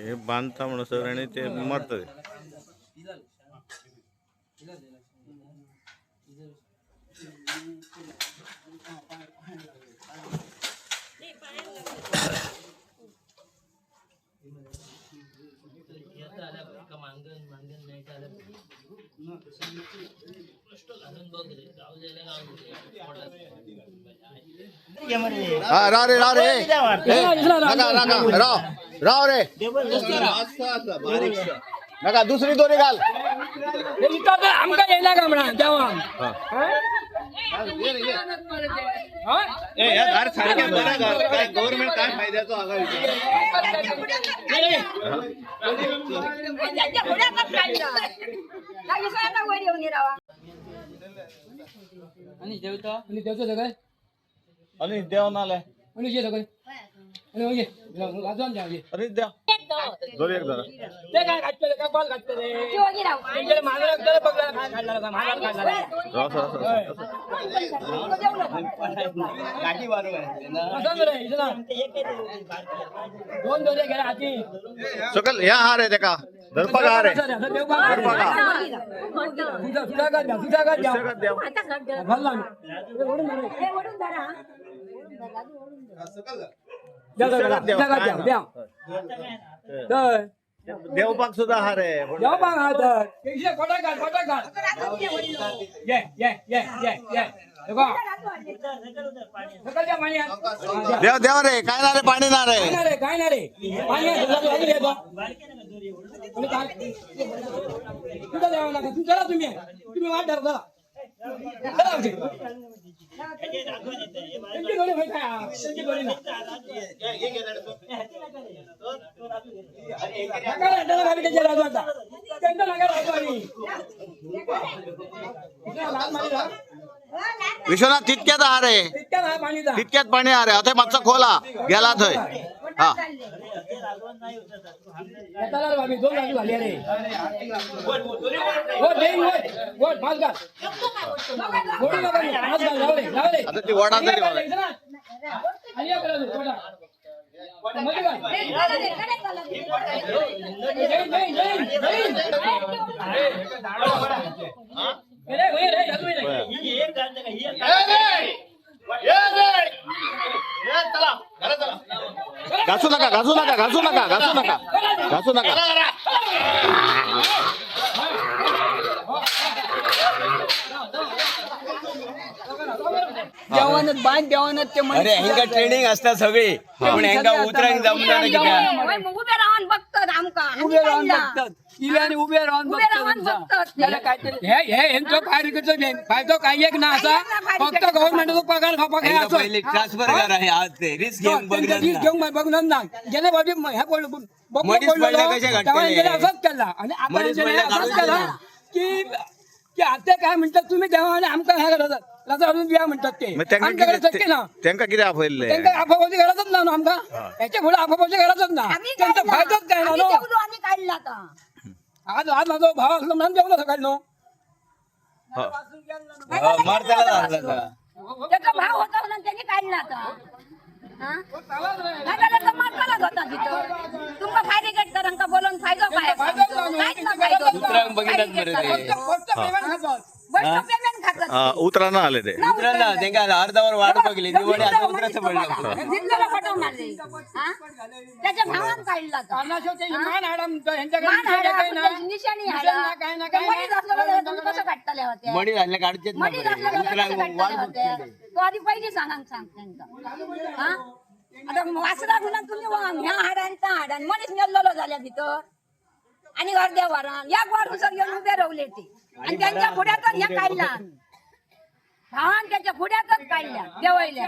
हे बांदता म्हणसर आनी ते मरता ते. हा, राव रे, राव रे, ए, नका नका, राव राव रे, नका दुसरी दोरी घाल. आमकां येयला काय म्हणा देवान. हा. घर सारखें बरें घर, काय गव्हर्मेंट काय फायद्याचो हांगा वर येऊन राहा. आणि देवता आणि देवतो सगळे. आणि देव नाले. आणि ये सगळे आणि ये वाजवून द्या ये. अरे देव दोरी एक धरा. ते काय घातले काय बॉल घातले त्यांच्या मानाला बघला काय काढला मानाला काढला. राव सर, सर, सर. असं रे इथं ना. दोन दोरे गेले हाती. सकल ह्या हा रे, तेका धरपाक हा रे. धरपाक हा. सुधाकर द्या, सुधाकर द्या. सुशेगाद देव. घाल ना. द्या, द्या, द्या, द्या, द्या. तर देवपाक सुद्धा हा रे. देवपाक हा तर इथे कोटा घाल, कोटा घाल. ये ये ये ये ये देखो सकल द्या पाणी. देव देव रे, काय ना रे, पाणी ना रे. काय ना रे, काय ना रे, पाणी आहे, तुला लागून येतो. आणि काय? कुठं द्यावं लागेल? तुम्ही चला, तुम्ही तुम्ही वाट धरा, चला चला आमची. त्यांची दोरी होय काय? त्यांची दोरी ना. नका रे, त्याला भाभी त्यांच्या राजू आता. त्यांचं नका राजू आणि. इथं लाल मारी जा. विश्वनाथ तितक्यात हा रे. इतक्यात हा पाणीचा. तितक्यात पाणी हा रे, थंय मातसो खोल हा गेला थंय हा. येताला रे भाभी, दोन राजू झाली रे. हो, देईन, वोट, वोट, पाच घाल. वोडू नका मी, पाच घाल, जाऊ दे, जाऊ दे. आता ती वडा तरी आणि एक घाल, आणि एक घाल, वडा. मध्ये घाल. देईन, देईन, देईन, देईन. रे, होय रे, राजू रे. घासू नका, घासू नका, घासू नका, घासू नका, घासू नका. देवानत बांध देवानत ते अरे हेंका ट्रेनिंग असता सगळी, पण हेंका उतरांक जमना ना कित्याक. उभे राहून बघतात आमका. उभे राहून बघतात इले आणि उभे राहून उभे राहून बघतात बघतात. त्याला काहीतरी हे हे यांचो फायर ब्रिगेडचो मेन फायदो काही एक ना असा, फक्त गव्हर्नमेंटचो पगार खावपाक हे हेंका असो. पहिले ट्रान्सफर करा, हे आज ते रिस्क घेऊन त्यांचा बघणार वीज ना. घेऊन बघणार ना गेले बाबी ह्या पडलो मनीस पडल्या कशे तेव्हा काडटले? यांच्यानी असंच केला आणि आता मनीस यांच्यानी पडल्या असंच काडून केला दिले. की की आता काय म्हणतात तुम्ही तेव्हा आणि आमकां ह्या गरज रजा घालून दिया म्हणतात ते. मग त्यांका आमच्याकडे किती शक्य ना. त्यांका किती आपयल्ले? त्यांका आफापाची गरजच ना न्हू आमकां, ह्याच्या फुडें आफापाची गरजच ना. आम्ही त्यांचा काढला. फायदोच काय ना आम्ही न्हू. जेवलो आणि काढला आता. आज आज माझो भाव असलो म्हणून जेवलो सकाळी न्हू. मरताला झाला का? त्याचा भाव होता म्हणून त्यांनी काढला आता. हा? नाही झालं तर मारतालाच होता तिथं. तुमका फायदे करताना बोलून फायदो काय? फायदोच ना न्हू. काहीच ना फायदो. उतरांक बघितलात मरे ते. फक्त पेमेंट खातात. बस पेमेंट खातात. हा, उतराना आले ते. उतरांना तेंका अर्धावर वाट बघली निवडे, आता उतराचं पडलं. जिंकलेला पटवणार नाही. हा? त्याच्या भावान काढला आता. कारणाशिवाय ते मान हाडा म्हणतो, ह्यांच्याकडे मान निशाणी हाडा, काही ना. निशाणी निशाणी हाडा. ना, काय ना, ते काय मडीत ना. असलं बरं, तुम्ही कसं काढताले होते? मणी घातले काढचेच ना मडीत बरे. असलं बरं, कसं उतरांक काढताले वाट होते? बघतले. तो आधी पहिले सांगा सांग त्यांका. हा? आता वासरा गुन्हा तुम्ही ह्या हाडान त्या हाडान मनीस मेल्लेलो झाल्या भितर आणि अर्ध्या वरान या वर उसर घेऊन उभे रावले ते आणि त्यांच्या पुढ्यातच ह्या काढला भावान, त्याच्या पुढ्यातच काढल्या देवायल्या.